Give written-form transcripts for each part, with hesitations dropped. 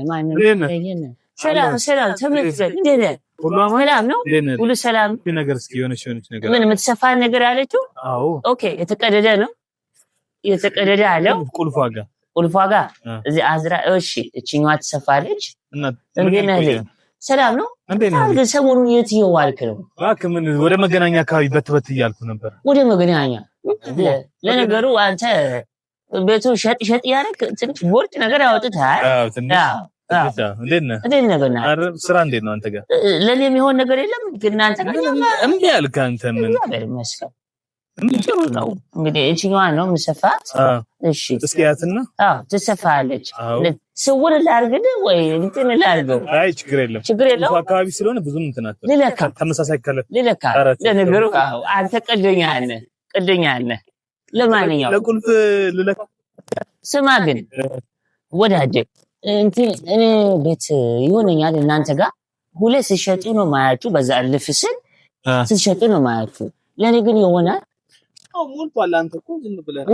ማንም ሰላም ሰላም፣ ተመስገን። እንዴት ነህ? ሰላም ነው? ሁሉ ሰላም ነገር እስኪ የሆነች ነገር ምን የምትሰፋ ነገር አለችው? አዎ። Okay፣ የተቀደደ ነው፣ የተቀደደ አለው። ቁልፏ ጋር፣ ቁልፏ ጋር እዚህ አዝራ። እሺ፣ እችኛዋ ትሰፋለች። እንዴት ነህ? ሰላም ነው? ግን ሰሞኑን የት እየዋልክ ነው? እባክህ ምን ወደ መገናኛ አካባቢ በት እያልኩ ነበር። ወደ መገናኛ? ለነገሩ አንተ ቤቱ ሸጥ ሸጥ እያደረግ ትንሽ ቦርጭ ነገር ያወጥታል። እንዴት ነህ? እንዴት ነገር ነህ? ስራ እንዴት ነው አንተ ጋር? ለኔ የሚሆን ነገር የለም። ግን እናንተ ጋር እምቢ አልክ አንተ። ምን እግዚአብሔር ይመስገን ጥሩ ነው። እንግዲህ እችኛዋን ነው የምሰፋት። እሺ እስኪ ያትና። አዎ፣ ትሰፋለች። ስውር ላድርግልህ ወይ እንትን ላድርገው? አይ ችግር የለም፣ ችግር የለውም። አካባቢ ስለሆነ ብዙም እንትን አትልም። ልለካ፣ ተመሳሳይ color ልለካ። ለነገሩ አንተ ቀልደኛ ነህ፣ ቀልደኛ ነህ። ለማንኛውም ለቁልፍ ልለካ። ስማ ግን ወዳጄ፣ እንትን እኔ ቤት ይሆነኛል እናንተ ጋር ሁሌ ሲሸጡ ነው ማያችሁ። በዛ እልፍ ስል ስትሸጡ ነው ማያችሁ። ለእኔ ግን ይሆናል። ሞልቷል። አንተ እኮ ዝም ብለህ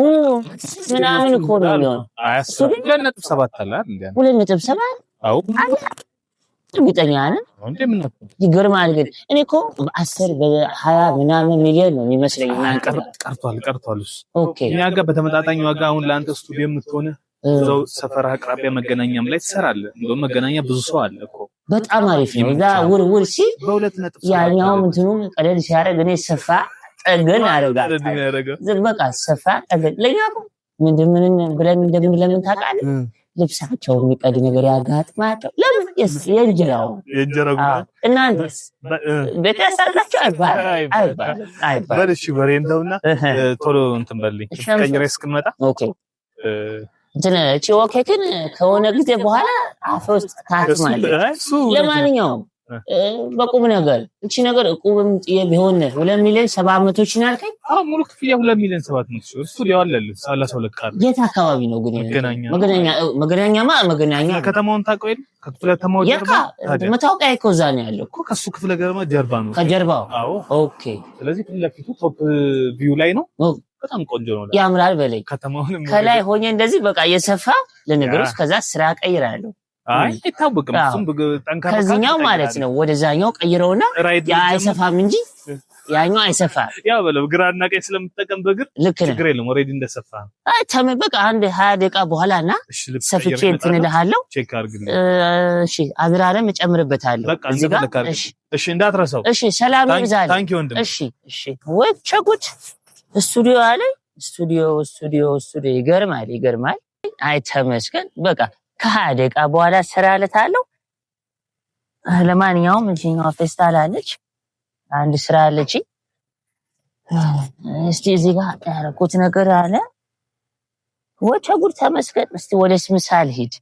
ምናምን እኮ ነው የሚሆነው። 2.7 አለ አይደል? 2.7። አዎ። እርግጠኛ ነህ? ይገርማል። ግን እኔ እኮ በ10 በ20 ምናምን ሚሊዮን ነው የሚመስለኝ። ቀርቷል፣ ቀርቷል። እሱ እኛ ጋር በተመጣጣኝ ዋጋ አሁን ለአንተ ስቱዲዮ የምትሆነ እዛው ሰፈር አቅራቢያ መገናኛም ላይ ትሰራለህ። እንደውም መገናኛ ብዙ ሰው አለ እኮ። በጣም አሪፍ ነው። እዛ ውርውር ሲል ያኛውም እንትኑም ቀለል ሲያደርግ እኔ ሰፋ ጠገን አደርጋለሁ። በቃ ሰፋ ጠገን ለኛ ምንድን ምን ብለን እንደምንለምን ታውቃለህ? ልብሳቸው የሚቀድ ነገር ያጋጥማቸው። ለምን የእንጀራው የእንጀራው። እናንተስ ቤት ያሳላቸው አይባልም፣ አይባልም፣ አይባልም። በል እሺ፣ በሬ እንደውና ቶሎ እንትን በልኝ ቀይሬ እስክመጣ። Okay፣ እንትን እቺ okay፣ ግን ከሆነ ጊዜ በኋላ አፍ ውስጥ ታትማለች። ለማንኛውም በቁም ነገር እቺ ነገር እቁብም ጥዬ ቢሆን 2,700,000 ነው ያልከኝ? አዎ፣ ሙሉ ክፍያ 2,700,000። ስቱዲዮ አለልህ፣ 32 ካሬ። የት አካባቢ ነው ግን? መገናኛ። መገናኛ፣ መገናኛማ መገናኛ። ከተማውን ታውቀው የለ? ከክፍለ ከተማው ጀርባ። መታወቂያ እኮ እዛ ነው ያለው። እኮ ከሱ ክፍለ ከተማ ጀርባ ነው። ከጀርባው። አዎ። Okay። ስለዚህ ፊት ለፊቱ top view ላይ ነው። በጣም ቆንጆ ነው። ያምራል በለኝ። ከተማውንም ከላይ ሆኜ እንደዚህ በቃ እየሰፋ ለነገሩ ከዛ ስራ ቀይራለሁ። አይ አይታወቅም። እሱም ጠንካራ ከዚህኛው ማለት ነው ወደዛኛው ቀይረውና ያ አይሰፋም እንጂ ያኛው አይሰፋም። ያ በለው ግራና ቀኝ ስለምጠቀም በእግር ልክ ነህ። ችግር የለም። Already እንደሰፋ ነው። አይ ተመ በቃ አንድ 20 ደቂቃ በኋላ እና ሰፍቼ እንትን እልሃለሁ። Check አድርግልኝ። እሺ፣ አዝራርም እጨምርበታለሁ። በቃ እዚህ ጋር። እሺ፣ እሺ፣ እንዳትረሳው። እሺ፣ ሰላም ይብዛልህ። Thank you ወንድም። እሺ። ወይ ቸጉት ስቱዲዮ አለ። ስቱዲዮ፣ ስቱዲዮ፣ ስቱዲዮ። ይገርማል፣ ይገርማል። አይ ተመስገን። በቃ ከ20 ደቂቃ በኋላ ስራ እለታለሁ። ለማንኛውም እዚህኛዋ ፌስታል አለች፣ አንድ ስራ አለች። እስቲ እዚህ ጋር ያደረኩት ነገር አለ። ወቸ ጉድ ተመስገን። እስቲ ወደ ምሳ ልሂድ።